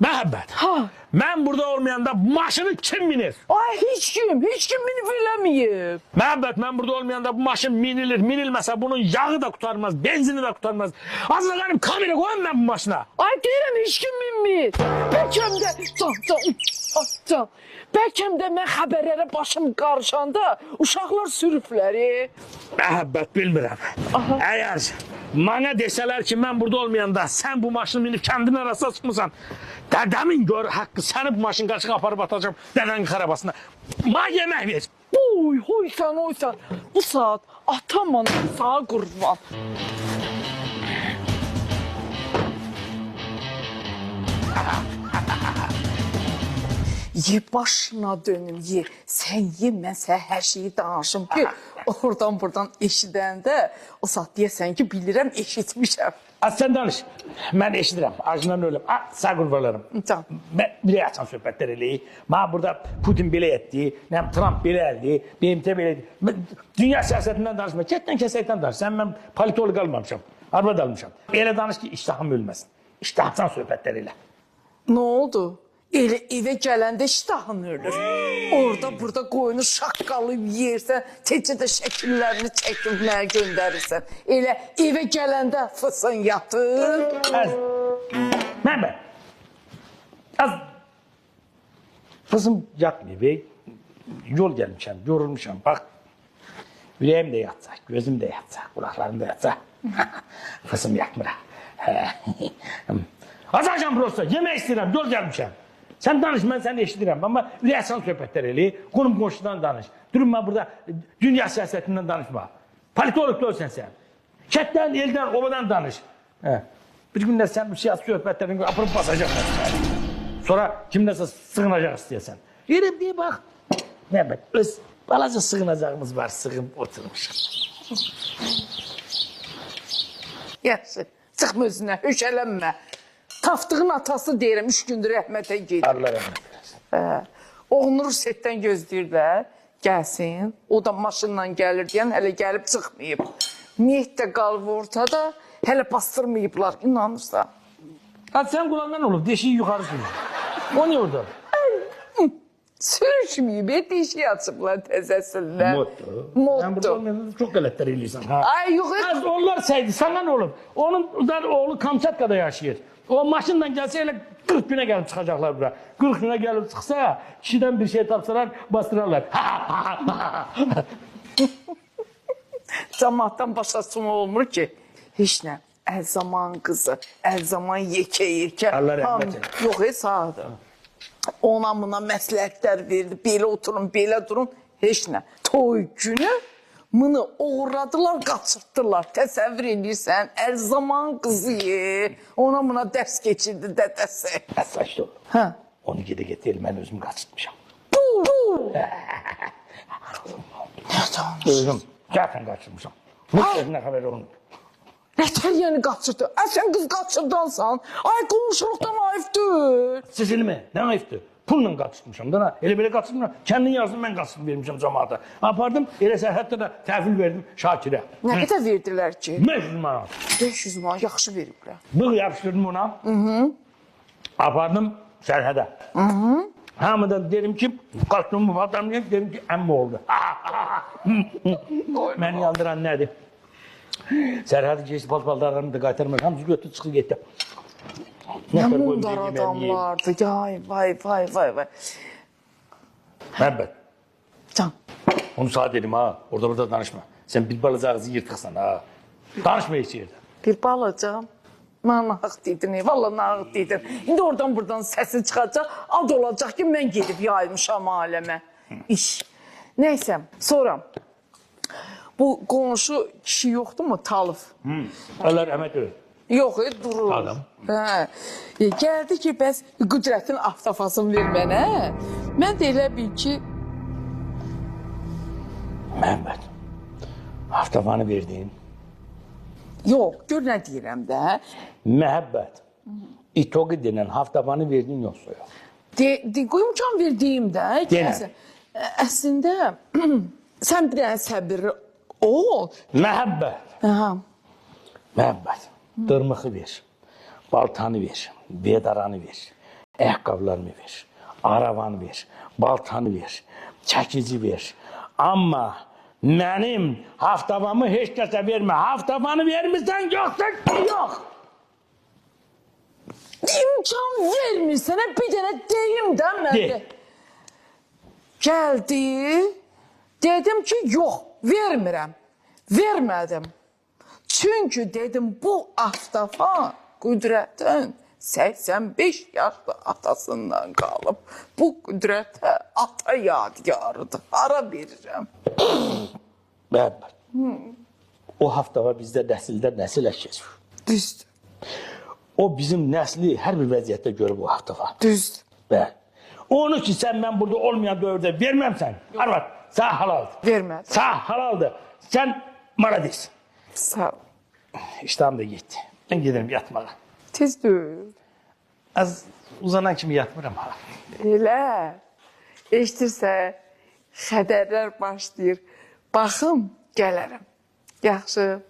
Məhəbbət. Ha. Mən burada olmayanda maşını kim minir? Ay heç kim, heç kim minib eləməyib. Məhəbbət, mən burada olmayanda bu maşın minilir. Minilməsə bunun yağı da qurtarmaz, benzini də qurtarmaz. Azına qalim kamera qoyun mən bu maşına. Ay deyirəm heç kim minmir. Bəlkə də can can ay, can. Bəlkə də mən xəbərlərə başım qarışanda uşaqlar sürüblər. Məhəbbət bilmirəm. Aha. Əgər mənə desələr ki, mən burada olmayanda sən bu maşını minib kəndin arasına çıxmısan, dədəmin gör haqqı səni bu maşın qarşığa aparıb atacağım dədənin xarabasına. Mənə yemək ver. Oy, hoysan, hoysan. Bu saat atam anam sağ qurban. Ye başına dönüm, ye. Sən ye, mən sənə hər şeyi danışım ki, oradan buradan eşidəndə o saat deyəsən ki, bilirəm, eşitmişəm. Az sən danış. Mən eşidirəm. Acından ölüm. A, sağ qurbanlarım. Can. Mən belə açan söhbətlər eləyir. Mənə burada Putin belə etdi, nə bilim Trump belə elədi, BMT belə etdi. Mən dünya siyasətindən danışma. Kətdən kəsəkdən danış. Sən mən politoloq almamışam. Arvad almışam. Elə danış ki, iştahım ölməsin. İştahcan söhbətlər elə. Nə oldu? Elə evə gələndə iştahın ölür. Orada burada qoyunu şaqqalıyıb yeyirsən, tecə də şəkillərini çəkib mənə göndərirsən. Elə evə gələndə fısın yatır. Az. Məhəmməd. Az. Qızım yatmıyor bey. Yol gəlmişəm, yorulmuşam. Bax. Ürəyim də yatsa, gözüm də yatsa, qulaqlarım da yatsa. Fısım yatmır. Hə. Azacam prosta, yemək istəyirəm, yol gəlmişəm. Sən danış, mən səni eşidirəm. Amma ürək açan söhbətlər eləyir. Qonum qonşudan danış. Durun mən burada dünya siyasətindən danışma. Politoloq deyilsən sən. Kətdən, eldən, obadan danış. Hə. Bir gün də sən bu siyasi söhbətlərini aparıb basacaqlar səni. Sonra kimdəsə sığınacaq istəyəsən. Yerəm deyə bax. Məhəmməd, öz balaca sığınacağımız var, sığın oturmuşuq. Yaxşı, çıxma özünə, höşələnmə. Tapdığın atası deyirəm, 3 gündür rəhmətə gedib. Allah rəhmət eləsin. Hə. Oğlunu Rusetdən gözləyirlər, gəlsin. O da maşınla gəlir deyən hələ gəlib çıxmayıb. Meyit də qalıb ortada, hələ bastırmayıblar, inanırsan. Ha sən qulağından olub, deşiyi yuxarı sürür. O niyə orada? Sürüşməyib, deşiyi açıblar təzəsindən. Moddur. Sən burada Moddur. olmayanda çox qələtlər eləyirsən. Ha. Ay yox, Az onlar səydi, sənə nə olub? Onun da oğlu Kamçatkada yaşayır. O maşınla gəlsə elə 40 günə gəlib çıxacaqlar bura. 40 günə gəlib çıxsa, kişidən bir şey tapsalar, bastırarlar. cəmaatdan başa olmur ki, heç nə. Əl zaman qızı, əl zaman yekə-yekə. Allah rəhmət eləsin. Yox, sağdır. Ona buna məsləhətlər verdi. Belə oturun, belə durun. Heç nə. Toy günü bunu oğurladılar, qaçırtdılar. Təsəvvür edirsən, əl zaman qızı ye. Ona buna dərs keçirdi dədəsi. Əsas olub. Hə. Onu gedə gedə elə mən özüm qaçırtmışam. Bu. Nə danışırsan? Özüm gələn qaçırmışam. Bu sözünə xəbər olmur. Nətər yəni qaçırdı? Ay sən qız qaçırdansan. Ay qonşuluqdan ayıb deyil. Siz elmi? Nə ayıbdır? Pulla qaçırtmışam da. Elə belə qaçırtmıram. Kəndin yarısını mən qaçırtıb vermişəm camaata. Apardım, elə sərhəddə də təhvil verdim Şakirə. Nə qədər verdilər ki? 500 manat. 500 manat yaxşı veriblər. Bığ yapışdırdım ona. Apardım sərhədə. Hamıdan dedim ki, qaçdım bu adamı, dedim ki, əmmi oldu. Məni yandıran nədir? Sərhədi keçdi, paltarlarımı da qaytarmır. Hamısı götürdü, çıxdı, getdi. Nə Nətər qoyum mundar deyim, yeməyim. adamlardı. Yay, vay, vay, vay, vay. Məhəbbət, Can, onu sana dedim ha, orada burada danışma. Sən bir balaca ağzı yırtıqsan ha. Danışma heç yerdə. bir balaca. Mənə nahaq dedin, valla nahaq dedin. İndi oradan buradan səsi çıxacaq, ad olacaq ki, mən gedib yaymışam aləmə. İş. Neysə, sonra bu qonşu kişi yoxdur mu, Talif? Allah rəhmət eləsin. Yox, durur. Adam. Hə. Gəldi ki, bəs Qüdrətin aftafasını ver mənə. Mən də elə bil ki, Məhəmməd, haftafanı verdin. yox, gör nə deyirəm də. Məhəbbət, itoqi denən haftafanı verdin yoxsa yox? De, qoymuşam verdiyim də. Denə. Əslində sən bir dənə səbirli ol. Məhəbbət, Aha. məhəbbət, dırmıxı ver, baltanı ver, vedaranı ver. Ayaqqabılarımı ver, arabanı ver, baltanı ver, çəkici ver. Amma mənim haftavamı heç kəsə vermə. Haftavanı vermirsən, yoxsa yox. İmkan vermirsən, bir dənə deyim də mən De. də. Gəldi, dedim ki, yox, vermirəm. Vermədim. Çünki dedim, bu aftafan Qüdrətin 85 yaşlı atasından qalıb. Bu Qüdrətə ata yadigarıdır. Hara verirəm? Bəli. O haftava bizdə nəsildən nəsilə keçir. Düzdür, O bizim nəsli hər bir vəziyyətdə görüb o haftava. düzdür. Bəli. Onu ki sən mən burada olmayan dövrdə verməmsən. Arvad, sağ halaldır. Vermədim. Sağ halaldır. Sən maradis. Sağ ol. İştahım da getdi. Mən gedirəm yatmağa. Tez deyil. Az uzanan kimi yatmıram ha. Elə. Eşidirsə, xəbərlər başlayır. Baxım, gələrəm. Yaxşı.